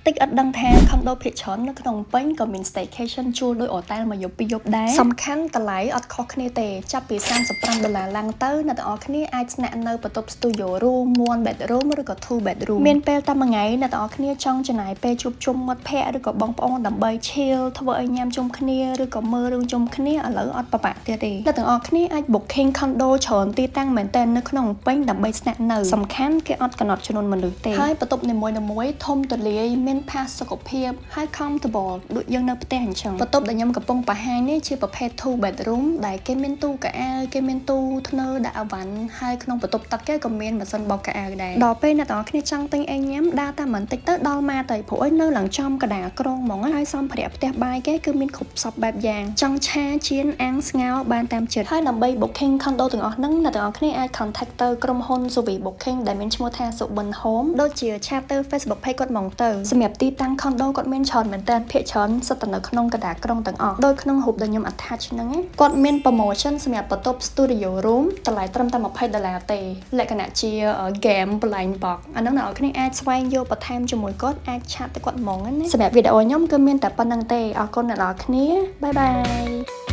តិចអត់ដឹងថា condo ភាគច្រើននៅក្នុងពេញក៏មាន staycation ជួលដោយអូតែលមួយយប់ពីរយប់ដែរសំខាន់តម្លៃអត់ខុសគ្នាទេចាប់ពី35ដុល្លារឡើងទៅអ្នកទាំងអស់គ្នាអាចស្នាក់នៅបន្ទប់ studio room 1 bedroom ឬក៏2 bedroom មានពេលតែមួយថ្ងៃអ្នកទាំងអស់គ្នាចង់ចំណាយពេលជួបជុំមិត្តភ័ក្តិឬក៏បងប្អូនដើម្បី chill ធ្វើឲ្យញ៉ាំជុំគ្នាឬក៏មើលរឿងជុំគ្នាឥឡូវអត់ពិបាកទៀតទេអ្នកទាំងអស់គ្នាអាច booking condo ច្រើនទីតាំងមែនទែននៅក្នុងពេញដើម្បីស្នាក់នៅសំខាន់គេអត់កំណត់ចំនួនមនុស្សទេហើយបន្ទប់នីមួយៗធំទូលាយមានផាសុកភាពហើយ comfortable ដូចយើងនៅផ្ទះអញ្ចឹងបន្ទប់ដែលខ្ញុំកំពុងបង្ហាញនេះជាប្រភេទ2 bedroom ដែលគេមានទូកៅអៅគេមានទូធ្នើដាក់អីវ៉ាន់ហើយក្នុងបន្ទប់ទឹកគេក៏មានម៉ាស៊ីនបោកកៅអៅដែរដល់ពេលអ្នកទាំងអស់គ្នាចង់ទិញអីញ៉ាំដើរតាមបន្តិចទៅដល់មកទៅព្រោះអីនៅឡើងចំកណ្ដាលក្រុងហ្មងហើយសម្ភារៈផ្ទះបាយគេគឺមានគ្រប់សពបែបយ៉ាងចង់ឆាចៀនអាំងស្ងោរបានតាមចិត្តហើយដើម្បី booking condo ទាំងអស់ហ្នឹងអ្នកទាំងអស់គ្នាអាច contact ទៅក្រុមហ៊ុន Suvi Booking ដែលមានឈ្មោះថាសុបិន Home ដូចជាchat ទៅ Facebook page គាត់ហ្មងទៅសម្រាប់ទីតាំង condo គាត់មានច្រើនមែនតើភាគច្រើនសុទ្ធតែនៅក្នុងកណ្ដាលក្រុងទាំងអស់ដោយក្នុងរូបដែលខ្ញុំ attach ហ្នឹងឯងគាត់មាន promotion សម្រាប់បន្ទប់ studio room តម្លៃត្រឹមតែ20ដុល្លារទេលក្ខណៈជា game blind box អាហ្នឹងអ្នកនរគ្នាអាចស្វែងយល់បន្ថែមជាមួយគាត់អាច chat ទៅគាត់ហ្មងណាសម្រាប់វីដេអូខ្ញុំគឺមានតែប៉ុណ្ណឹងទេអរគុណអ្នកនរគ្នាbye bye.